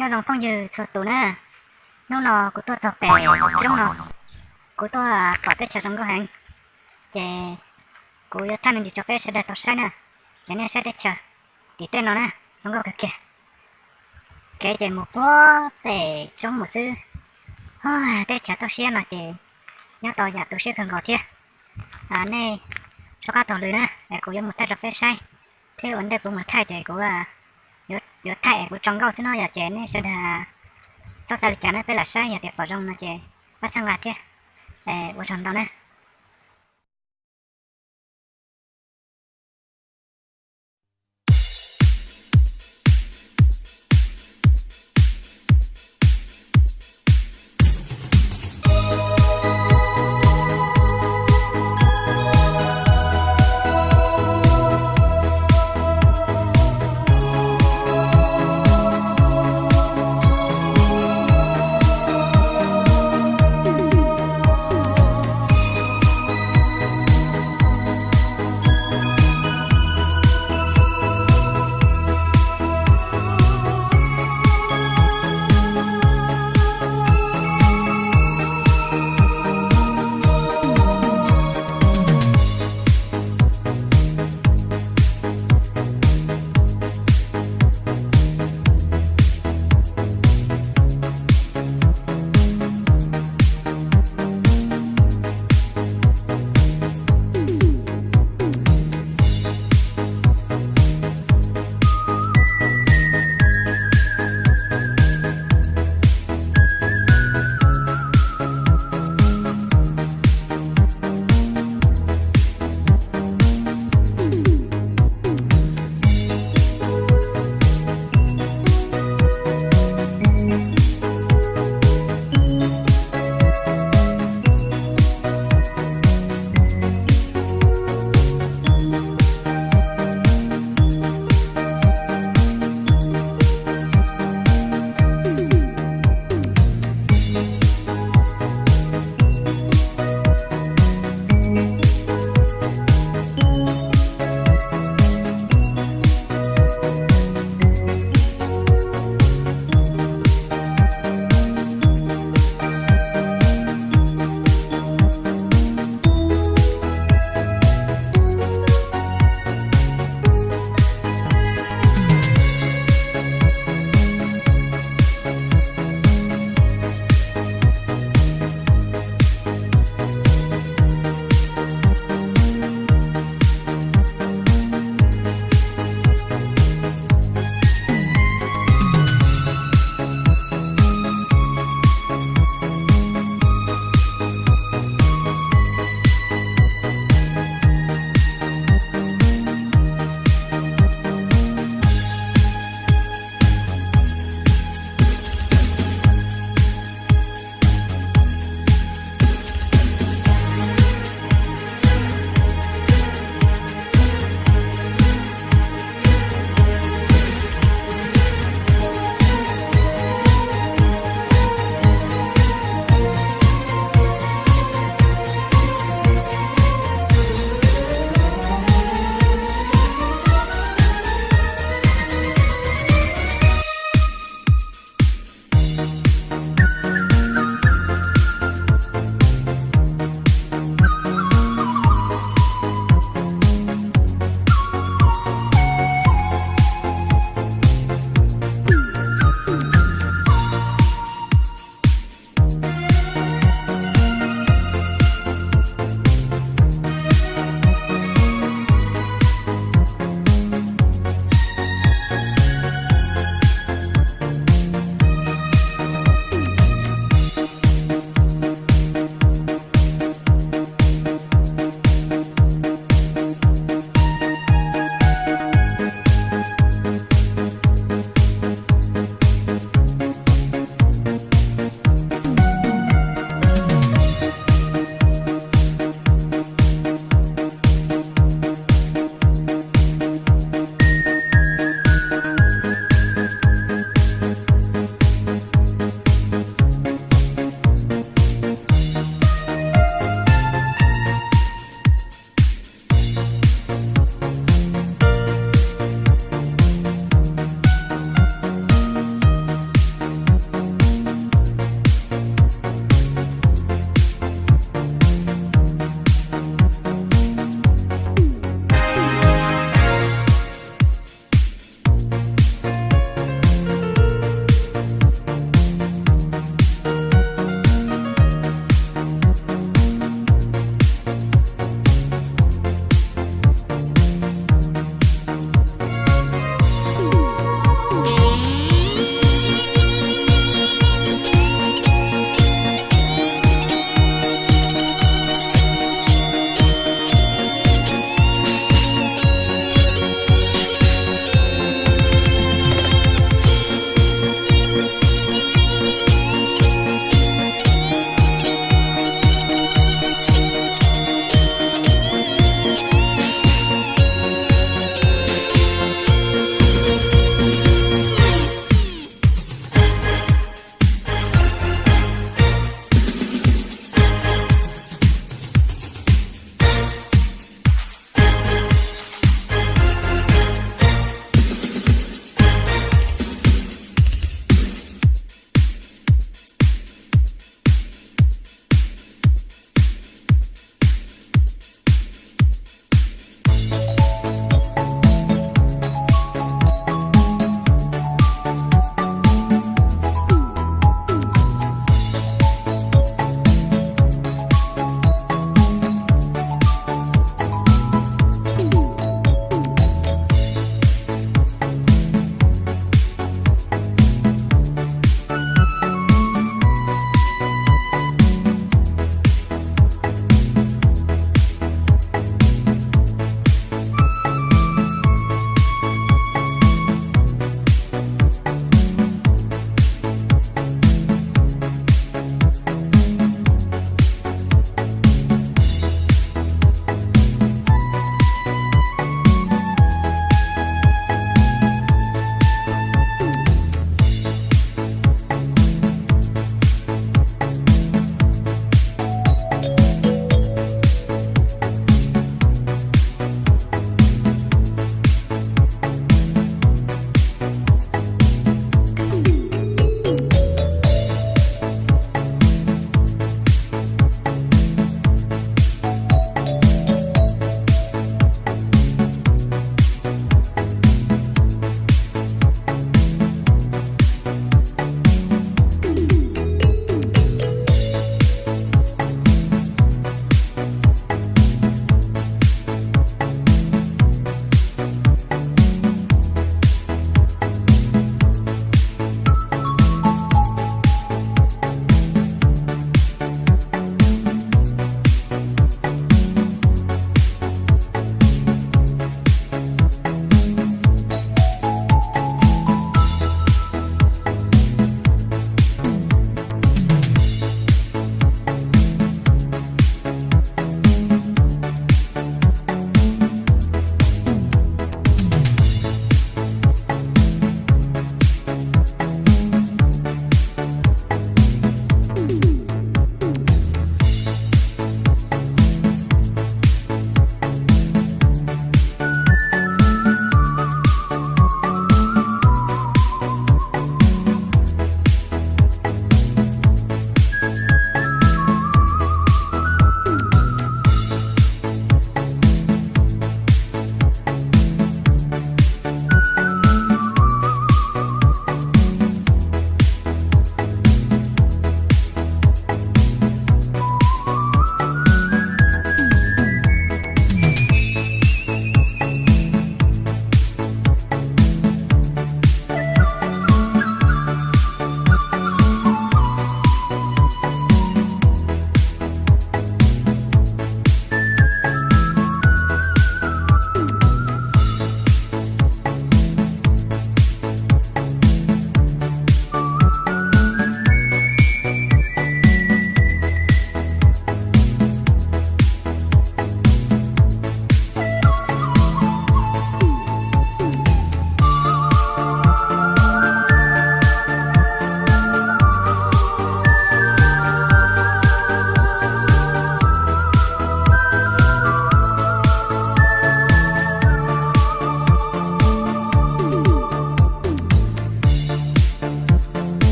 Nyob zoo phooj ywg txhua tus na, hnub no kuv tuaj txog pem roob no, kuv tuaj pom teb chaws zoo nkauj heev, ces kuv yuav thaij me ntsis rau peb sawv daws tau saib na. Ces nej saib teb chaws tim tej no na, zoo nkauj kawg kiag. Kev ces mus puag pem roob mus xwb. Teb chaws toj siab no ces nyob tau yam tu siab kawg nkaus thiab. Nej rov qab taug lw na, es kuv yuav mus thaij rau peb saib, thiab ua ntej kuv mus thaij ces kuv yuav thaij es kuv tso nkauj xwb no, yog ces nej sawv daws txhob xav li cas na, peb lam saib, yog tias pom zoo no ces pab txhawb nqa thiab. Ua tsaug ntau na.